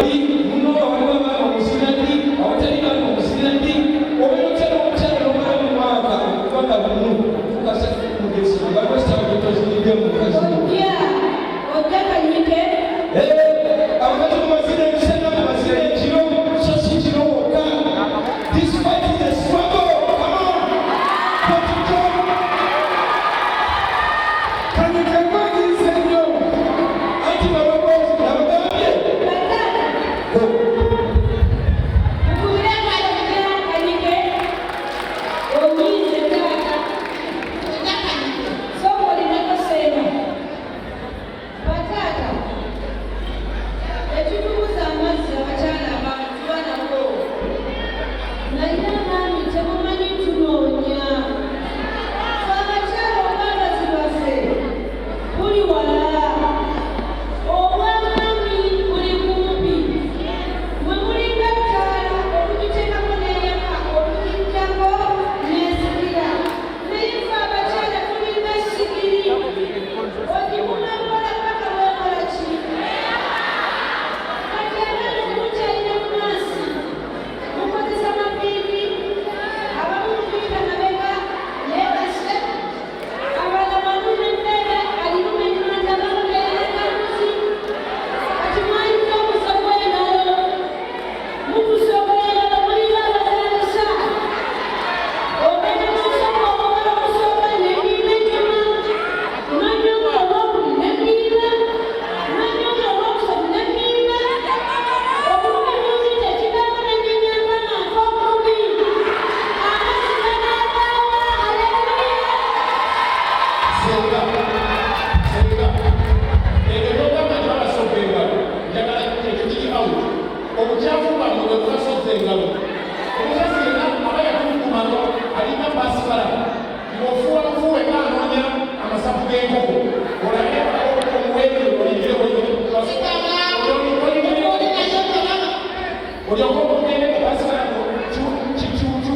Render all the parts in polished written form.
Ddi muno nga waliwo abaana omuzina ddi, awatali baana omuzina ddi? Obeera otya n'omukyala nomala mu mwaka okuba nga gumu okutuuka satu mugezi nga waliwo essaawa gyotozinidde mu mukazi? Ojja, ojja Kanyike. Abakazi mubazina emisana, mubazina ekiro, so si kiro wokka. This fight is a struggle. Come on. Kotito. Kanyike, nkwaniriza nnyo. Anti baloboozi nabagambye. Bataata, mukubire Kanyike. Kanyike, onyiize taata. Ojja Kanyike. Sooka olinako seema. Bataata, ekitubuza amazzi abakyala abantu tuba nako, naye abaami temumanyi tunoonya. Fe abakyala obwagazi bwaffe buli wala, obw'abaami buli kumpi. Mwe mulinga ttaala, olugiteekako n'eyaka, olugijjako n'ezikira, naye fe abakyala tulinga sigiri, ogikuma mpola paka bwekola ki. Kati abaami mukyalina mu maaso, mukozesa maviivi, abamu mutuyita mabega yeebase, abalala baluma emmere, aliruma emmanda, bamubeerekamuzi. Kati mwayita omuze gw'engalo, mutusobola engalo, mulinga abazaalisa. Ogenda n'osooka omugalo omusooka neniiba ennyuma, nonyonga olwokubiri neniiba, nonyonga olwokusatu neniiba. Obulumi bungi, tekibaawo nenyenyamba nga nfa obulumi. Amazzi ganaavaawa? Aleluya! Senga, senga, ebyo byogamba nti babasogga engalo, njagala ekyo kiri out. Obukyafu bwammwe bwe bubasozza engalo. Omukazi yenna aba yatuukumano alina paasipala, ng'ofuuwa bufuuwe ng'anoonya amasavu g'enkoko, olabe omuweerero oyingire. Oli nayo kabaka. Olyoka ogende nga paasipala kikyukyu.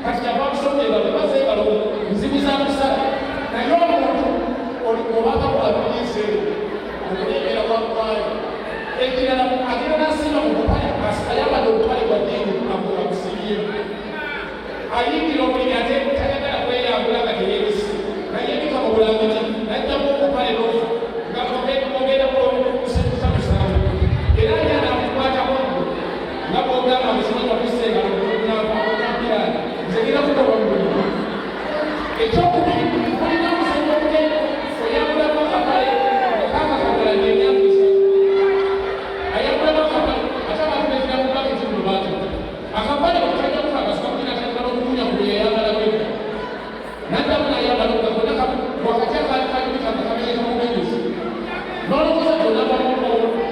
Kati kyava kusogga engalo, tebazza engalo, nzibu za kusala. Naye omuntu obanga bwabiliisa eyo okuleebera waggwayo. Ekirala, agenda n'asimba mu bupale, ayambadde obupale bwa ddiini abusibyemu, ayingira obuliri, ate tayagala kweyambula nga teyeebise, nayebika mu bulangiti, najjamu obupale nofu nga ogenda kusa musanvu, era ani anakukwatako nga bwogamba musimanya kussa engalo nampira, nze genda kukoba mu buliri. Ekyokubiri, kulina omusango ogugenda oyambulako akapale kakakagala nemyaka 3, ayambulako akapale, ate abantu bezira mu baketi muno bato akapale okajjaku kakasuka kugira atandika n'okukunya ku yayambala bwedda, naddamu nayambala okakonna wakati akaali kanyumika nga kamenyeka mumengezi, n'olowooza tonavamu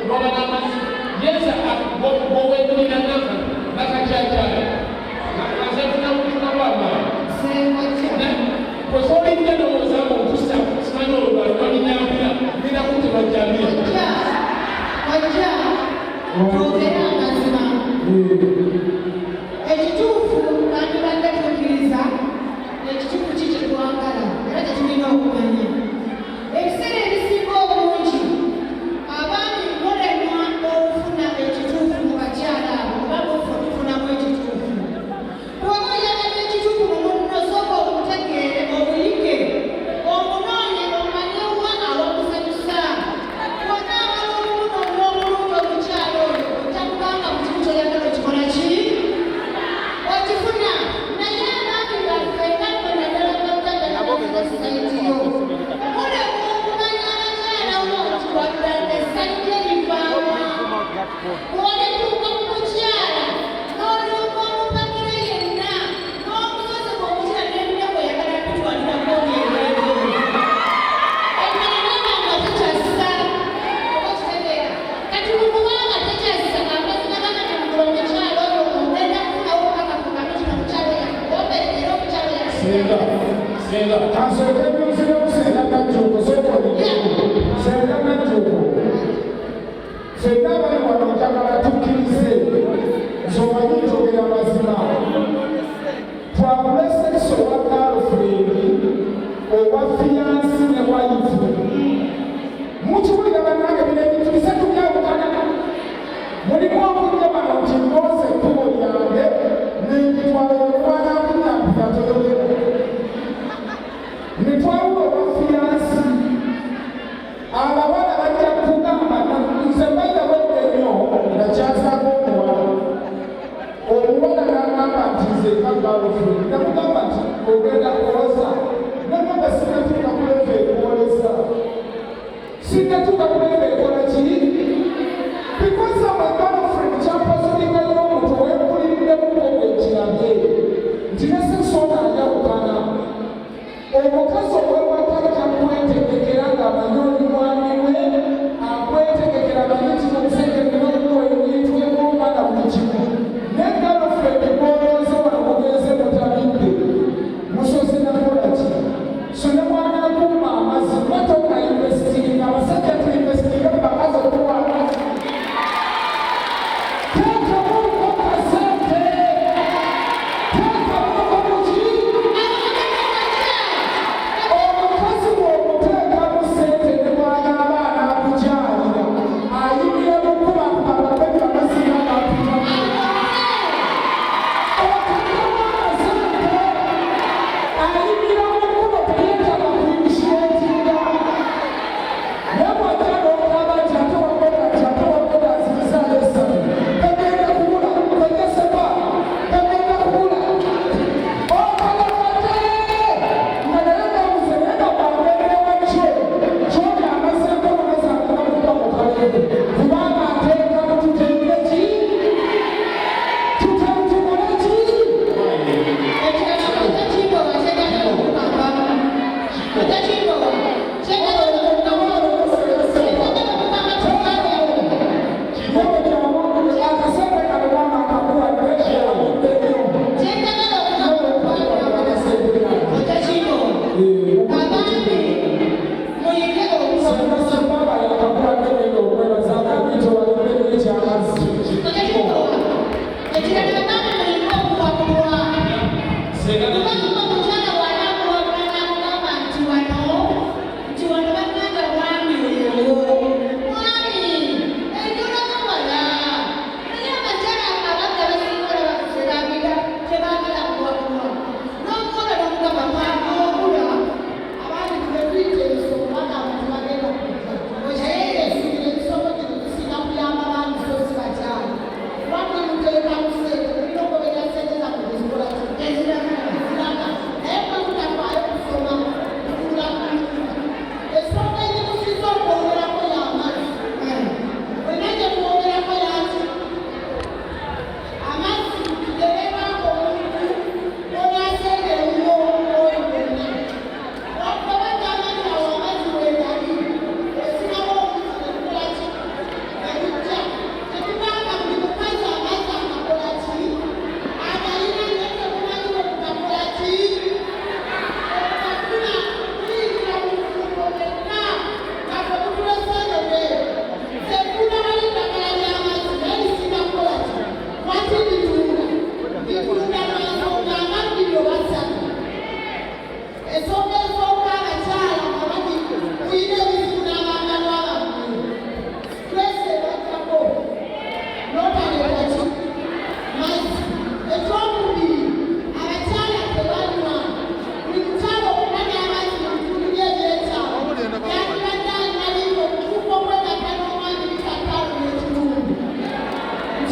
n'oba n'amazzi yeza bwowegulira nakakyakyayo nze nfunamu amaanyi. Senga. Kwesolinja ndowooza nga nkusa simanyi olwo lwalinyambira ngenda kutema jambira. Ojja, ojja, twogere amazima. Ekituufu twandibadde tukkiriza ekituufu ki kye twagala, era tetulina okumanya. Ebiseera ebisinga obungi abaami mulemwa okufuna ekituufu mu bakyala abo, oba mufe tufunamu ekituufu. Bw'oba oyagala ekituufu mu munno, sooka omutegeere, omuyige, omunoonye, omanye wa awamusanyusa. Bw'onaamala okumunoonya obulungi omukyala oyo, ojja kubanga mu kimu kyoyagala okikola ki okifuna. Naye abaami baffe nammwe, naddala society yo, mulemwa okumanya abakyala wo nti waddala essanyu lye livaawa. Bw'olituuka ku mukyala n'olyoka omupakira yenna n'omusozi gw'omukira n'ebirya bw'oyagala bitwalirako ebyeru, emmere naba nga tekyassa, oba kitegeera. Kati mukubanga tekyassa, amazima gamanamugula omukyala oyo ogenda kufunawo obukakafu kino omukyala oyo akugombere, era omukyala oyo. Senga, senga. Kansooke nziremu Senga Najjuuko, sooka olindeko. Senga Najjuuko, ffenna abali wano njagala tukkirize nti omanyi njogera mazima. Twawule sex owa girlfriend, owa fiancé ne wife. Mukiwulira bannange? Bino ebintu bisatu byawukana. Mulimu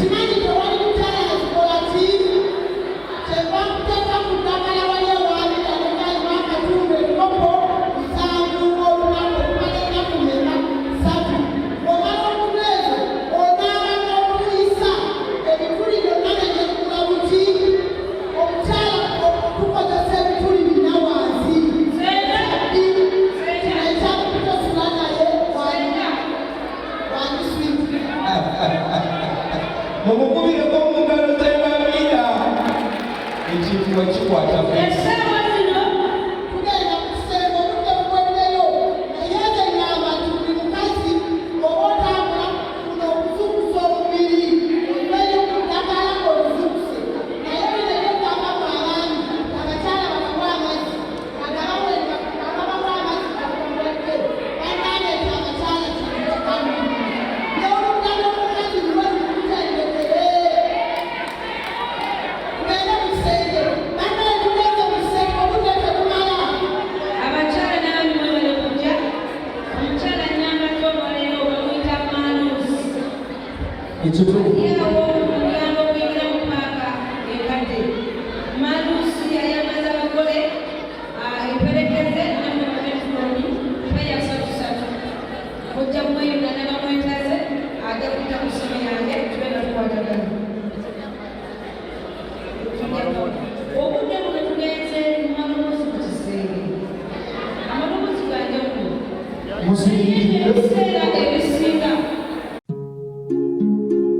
Nkimanyi tewali mukyala azikola ki kyenva nkuteeka ku ddagala wali ewaabira negayiwa akatundu ebikopo 7 olunaku okumala ennaku meka 3. Omala okunywa ezo onaaba n'okuyisa ebituli byonna ne byekula buti. Omukyala tukozesa ebituli 4 wansi. Ekyakutosula naye wani switi. Mumukubireko mu ngalo z'ebabira ekintu wakikwata. Essaawa zino Tugenda ku kisenge, obudde buweddeyo, naye nze ngamba nti buli mukazi oba otambula kuno okuzukusa omubiri, onyweyo ku ddagala ng'oluzukuse. Naye bino ebyokugamba abaami abakyala babawa amazzi, ababawa amazzi bakuwadde bannange, abakyala kintu kikalu n'oludda lw'omukazi luwe lukutendekere. Tugende mu kisenge, bannange, tugenze mu kisenge, obudde tebumala. Abakyala n'abaami, mwebale kujja. Omukyala nyambadde olwaleero bamuyita Maanusi. Ekituufu. Yawo omulyango oguyingira mu paaka enkadde. Maanusi ayambaza abagole emperekeze nammwe bametroni peya 33. Mujja mweyuna n'abamwetaze ajja kuyita ku ssimu yange tube nga tukwatagana. Obudde buno tugenze mu maloboozi ku kisenge, amaloboozi ganjawulo. Musiriikirire. Ebiseera ebisinga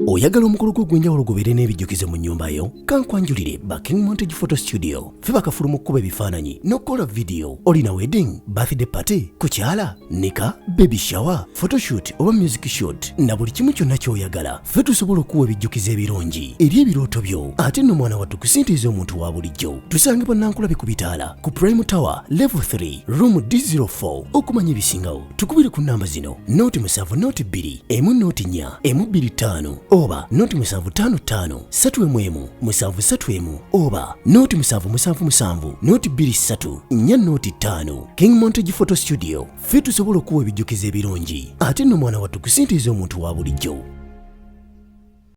Oyagala omukolo gwo ogw'enjawulo gubeere n'ebijjukizo mu nnyumba yo? Kankwanjulire ba King Montage Photo Studio. Ffe bakafulu mu kkuba ebifaananyi n'okukola vidiyo. Olina wedding, birthday party, kukyala, nika, baby shower, photoshoot oba music shoot na buli kimu kyonna ky'oyagala, ffe tusobola okuwa ebijjukizo ebirungi eri ebirooto byo. Ate nno mwana wattu, ku ssente ez'omuntu wa bulijjo. Tusangibwa Nankulabi ku bitaala ku Prime Tower, level 3, room D04. Okumanya ebisingawo tukubire ku namba zino: 0 7 02 1 04 125 oba 0755 311 731 oba 0777 023 405. King Montage Photo Studio, ffe tusobola okuwa ebijjukizo ebirungi ate nno mwana wattu ku ssente ez'omuntu wa bulijjo.